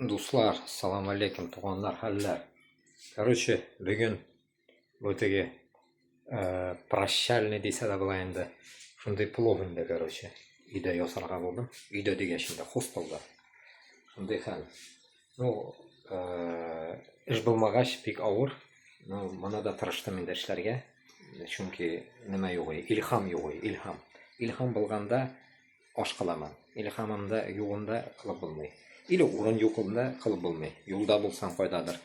Дуслар, салам алейкум, туганнар, хәлләр. Короче, бүген бу теге прощальный дисә дә була инде. Шундый плов инде, короче. Өйдә ясарга булдым. Өйдә дигәч инде хостелда. Шундый хәл. Ну, эш булмагач бик авыр. Ну, моны да тырыштым инде эшләргә. Чөнки нәмә юк, илһам юк, илһам. Илһам булганда аш кыламын. Илһамымда югында кылып булмый. Или урын югында кылып булмый. Юлда булсаң кайдадыр.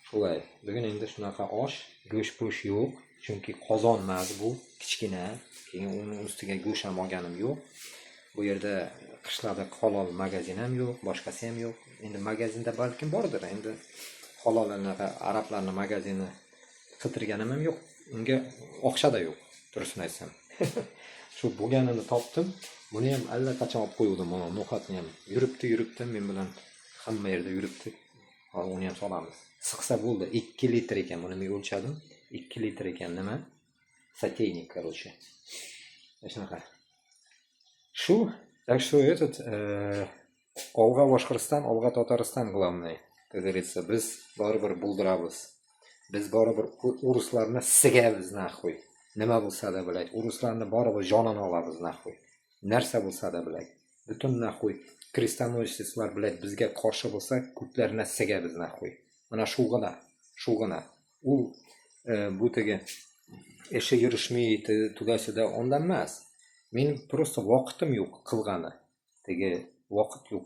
Шулай. Бүген инде шунака аш, гөш-пүш юк. Чөнки казан мәз бу, кечкенә. Keyin uning ustiga go'sht ham olganim yo'q. Bu yerda qishloqda halol magazin ham yo'q, boshqasi ham yo'q. Endi magazinda balkim bordir. Endi halol anaqa arablarning magazini qidirganim ham yo'q. Unga oqsha da yo'q, durustini aytsam. Shu bo'lganini topdim. Buni ham allaqachon olib qo'yuvdim. Mana no'xatni ham yuribdi, yuribdi, men bilan hamma yerda yuribdi. Hozir uni ham solamiz. Siqsa bo'ldi. 2 litr ekan. Buni men o'lchadim. 2 litr ekan nima? Сотейник, короче. Shunaqa. Shu, так что этот Olg'a Boshqirdiston, olg'a Tatariston главный. Как говорится, biz baribir buldiramiz. Biz baribir uruslarni sigamiz нахуй. Nima bo'lsa-da, блядь, uruslarni baribir jonini olamiz нахуй. Narsa bo'lsa-da, блядь. Butun нахуй крестоносец lar, блядь, bizga qarshi bo'lsa, ko'tlarini sigamiz нахуй. Mana shu g'ina, shu g'ina. U bu tagi ishi yurishmaydi, туда-сюда ondan emas. Men просто vaqtim yo'q qilgani. Tagi vaqt yo'q.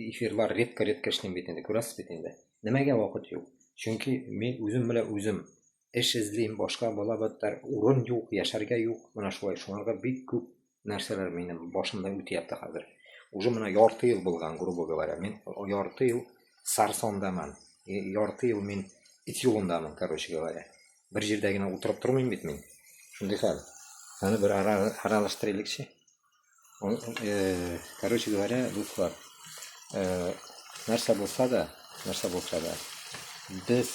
Efirlar редко-редко ishlayman bit endi, ko'rasiz bit endi. Nimaga vaqt yo'q? Chunki men o'zim bilan o'zim ish izlayman, boshqa bola battar o'rin yo'q, yasharga yo'q. Mana shulay, shularga bek ko'p narsalar meni boshimdan o'tyapti hozir. Уже mana yorti yil bo'lgan, грубо говоря. Men yorti yil sarsondaman. Yorti yil men it yo'lindaman, короче говоря. Bir yerdagina o'tirib turmayman bit men. Shunday hal. Qani bir aralashtiraylikchi. Короче говоря, do'stlar, narsa bo'lsa-da, narsa bo'lsa-da, biz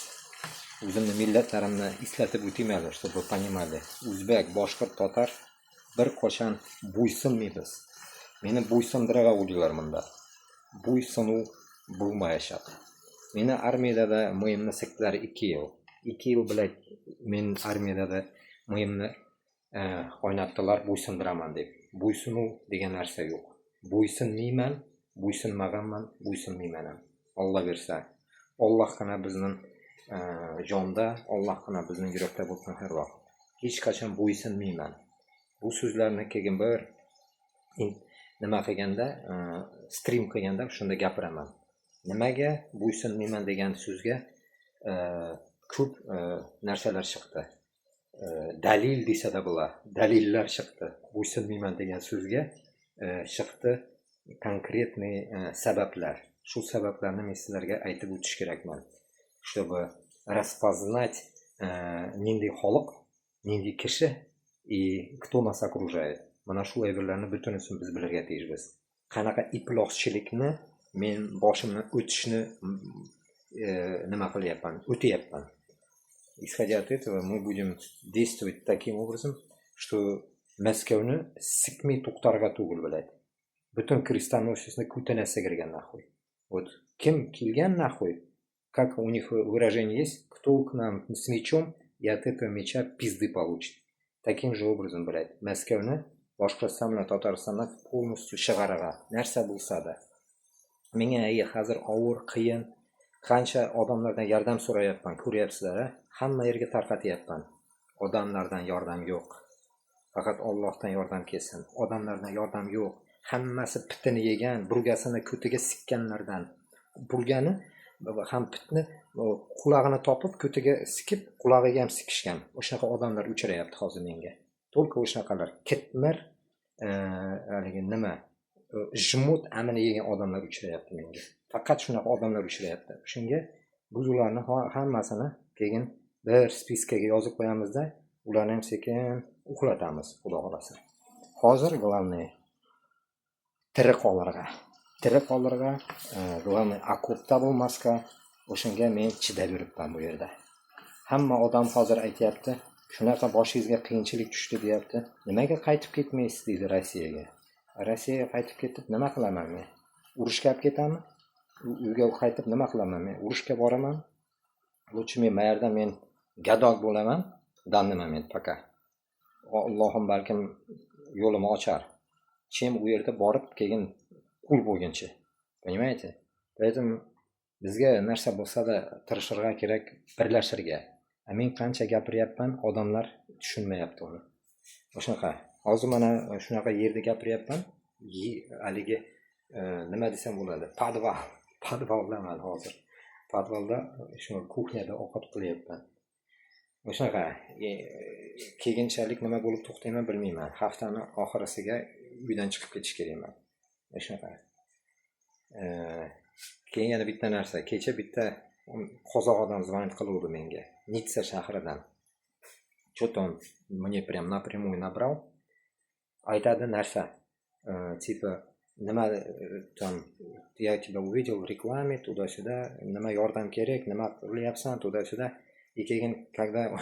o'zimni millatlarimni eslatib o'tayman, чтобы вы понимали. O'zbek, boshqirt, totar bir qachon bo'ysunmaymiz. Meni bo'ysundiraga o'ylaylar bunda. Bo'ysunuv bo'lmayashadi. Meni armiyada miyimni sikdilar 2 yil. 2 yil, блядь, men armiyada miyimni o'ynatdilar bo'ysundiraman deb. Bo'ysunuv degan narsa yo'q. Bo'ysunmayman, bo'ysunmaganman, bo'ysunmayman ham. Alloh bersa. Allohgina bizning jonda, Allohgina bizning yurakda bo'lsin har vaqt. Hech qachon bo'ysunmayman. Bu so'zlarni keyin bir nima qilganda, stream qilganda shunda gapiraman. Nimaga bo'ysunmayman degan so'zga ko'p narsalar chiqdi. Dalil desa-da bo'lar. Dalillar chiqdi. Bo'ysunmayman degan so'zga chiqdi конкретный sabablar. Shu sabablarni men sizlarga aytib o'tish kerakman. Чтобы распознать nendek xalq, nendek kishi и кто нас окружает. Mana shu ayblarni butunisini biz bilirga tegishmiz. Qanaqa ifloschilikni men boshimdan o'tishni nima qilyapman, o'tyapman. Исходя от этого, мы будем действовать таким образом, что Maskovni sikmay to'xtarga tugul, блядь. Butun крестоносец ni ko'tana sigirgan нахуй. Вот kim kelgan нахуй, как у них выражение есть, кто к нам с мечом и от этого меча пизды получит. Таким же образом, блядь, Maskovni Boshqirdiston bilan Tataristondan полностью chiqarag'a. Narsa bo'lsa-da. Menga hozir og'ir, qiyin, qancha odamlardan yordam so'rayapman, ko'ryapsizlar, a? Hamma yerga tarqatyapman. Odamlardan yordam yo'q. Faqat Allohdan yordam kelsin. Odamlardan yordam yo'q. Hammasi pitini yegan, burgasini ko'tiga sikkanlardan. Burgani ham pitni qulog'ini topib, ko'tiga sikib, qulog'iga ham sikishgan. O'shaqa odamlar uchrayapti hozir menga. Только o'shanaqalar. Kitmir, haligi nima, жмут amini yegan odamlar uchrayapti menga. Faqat shunaqa odamlar uchrayapti. Shunga biz ularni hammasini keyin bir списка ga yozib qo'yamizda, ularni ham sekin uxlatamiz, xudo xohlasa. Hozir главное tiri qolirg'a. Tiri qolirg'a, главное okopda bo'lmasqa, o'shanga men chidab yuribman bu yerda. Hamma odam hozir aytyapti, shunaqa boshingizga qiyinchilik tushdi deyapti. Nimaga qaytib ketmaysiz deydi Rossiyaga. Rossiyaga qaytib ketib nima qilaman men? Urushga olib ketami? Uyga qaytib nima qilaman men? Urushga boraman. Лучше men mayerda men гадок bo'laman данный момент, пока Allohim balkim yo'limni ochar, чем u yerda borib keyin qul bo'lguncha, понимаете? Поэтому bizga narsa bo'lsa-da tirishirga kerak, birlashirga. A men qancha gapiryapman, odamlar tushunmayapti uni. Shunaqa. Hozir mana shunaqa yerda gapiryapman. Haligi nima desam bo'ladi? Podval. Podvaldaman hozir. Podvalda shu кухня da ovqat qilyapman. Shunaqa. Keyinchalik nima bo'lib to'xtayman, bilmayman. Haftani oxirisiga uydan chiqib ketish kerakman. Shunaqa. Keyin yana bitta narsa. Kecha bitta qozoq odam звонить qiluvdi menga. Nitsa shahridan. Что-то он мне прям напрямую набрал. Aytadi narsa. Типа, nima там, я тебя увидел в рекламе, туда-сюда, nima yordam kerak, nima qilyapsan, туда-сюда. И keyin, когда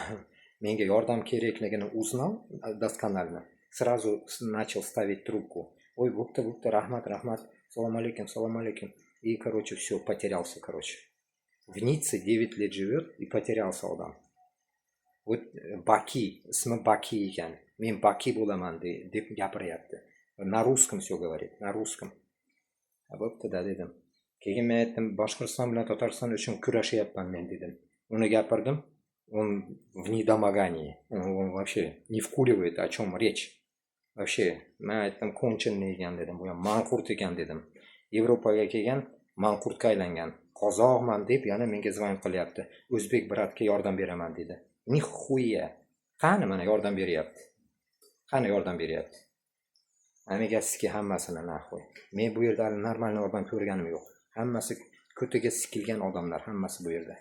menga yordam kerakligini узнал досконально, сразу начал ставить трубку. Ой, bo'pti, bo'pti, rahmat, rahmat, салам алейкум, салам алейкум. И, короче, все, потерялся, короче. В Ницце 9 лет живет и потерялся odam. Вот Баки, ismi Баки ekan. Men Баки bo'laman deb gapiryapti. На русском все говорит, на русском. Bo'pti-da, dedim. Keyin men aytdim, Boshqirdiston bilan Tatariston uchun kurashyapman men, dedim. Uni gapirdim. Он в недомогании. Он вообще не вкуривает, о чем речь. Вообще, men aytdim, конченый ekan, dedim. Bu ham manqurt ekan, dedim. Yevropaga kelgan, manqurtga aylangan. Qozoqman deb yana menga звон qilyapti. O'zbek брат ga yordam beraman, dedi. Нихуя. Qani, mana yordam beryapti. Qani yordam beryapti? Amiga hammasini, нахуй. Men bu yerda hali нормальный odam ko'rganim yo'q. Hammasi ko'tiga sikilgan odamlar, hammasi bu yerda.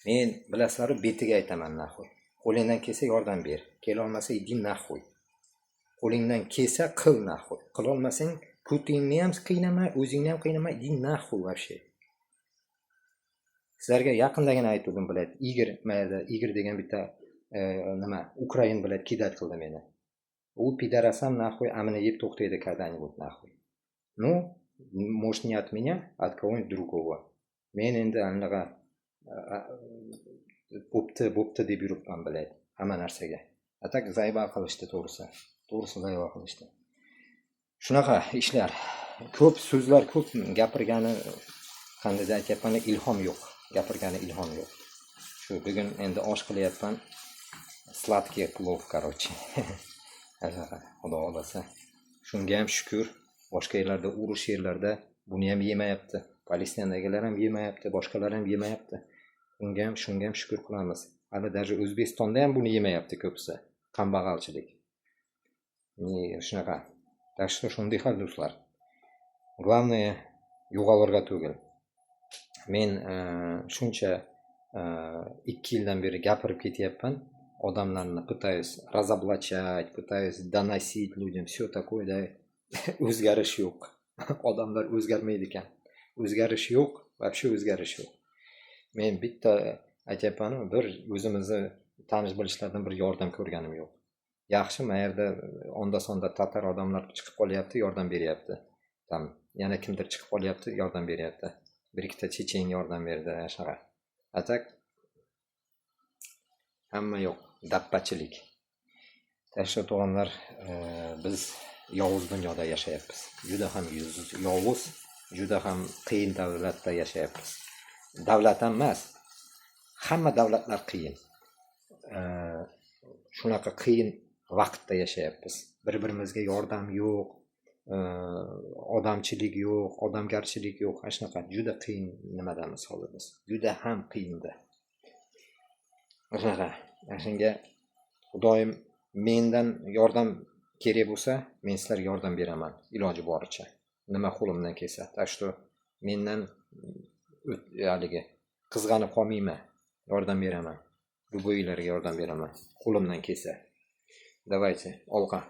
Men, bilasizlar, betiga aytaman, нахуй. Qo'lingdan kelsa, yordam ber. Kelolmasa, иди нахуй. Qo'lingdan kelsa, qil, нахуй. Qilolmasang, ko'tingni ham qiynama, o'zingni ham qiynama, иди нахуй вообще. Sizlarga yaqindagina aytgandim, блядь, Igor, mayerda Igor degan bitta nima, ukrain, блядь, кидать qildi meni. U пидарас ham, нахуй, amini yeb to'xtaydi когда-нибудь, нахуй. Ну, может, не от меня, а от кого-нибудь другого. Men endi anaqa bo'pti, bo'pti deb yuribman, блядь, hamma narsaga. А так заебал qilishdi, to'g'risi. To'g'risi, заебал qilishdi. Shunaqa ishlar. Ko'p so'zlar, ko'p gapirgani, qanday aytyapman, ilhom yo'q. Gapirgani ilhom yo'q. Shu bugun endi osh qilyapman. Сладкий плов, короче. Xudo xohlasa. Shunga ham shukur. Boshqa yerlarda, urush yerlarda buni ham yemayapti. Palestinadagilar ham yemayapti, boshqalar ham yemayapti. Unga ham, shunga ham shukur qilamiz. Hali даже O'zbekistonda ham buni yemayapti ko'pisi. Kambag'alchilik. Shunaqa. Так что shunday hal, do'stlar. Главное, yo'qolirga tugul. Men shuncha 2 yildan beri gapirib ketyapman. Odamlarni пытаюсь разоблачать, пытаюсь доносить людям, все такое, да, o'zgarish yo'q. Odamlar o'zgarmaydi ekan. O'zgarish yo'q, вообще o'zgarish yo'q. Men bitta aytyapmanu, bir o'zimizni tanish bilishlardan bir yordam ko'rganim yo'q. Yaxshi, mayerda onda sonda tatar odamlar chiqib qolyapti, yordam beryapti. Там yana kimdir chiqib qolyapti, yordam beryapti. Bir ikkita chechen yordam berdi, shunaqa. А так hamma yo'q, dappachilik. Так что, tug'anlar, biz yovuz dunyoda yashayapmiz. Juda ham yovuz, juda ham qiyin davlatda yashayapmiz. Davlat ham emas, hamma davlatlar qiyin. Shunaqa qiyin vaqtda yashayapmiz. Bir birimizga yordam yo'q, odamchilik yo'q, odamgarchilik yo'q. Ana shunaqa juda qiyin nimadamiz hozir biz. Juda ham qiyinda. Shunaqa. Ana shunga Xudoyim mendan yordam kerak bo'lsa, men sizlarga yordam beraman iloji boricha. Nima qo'limdan kelsa. Так что mendan haligi qizg'anib qolmayman. Yordam beraman. Любой larga yordam beraman. Qo'limdan kelsa. Давайте, olg'a.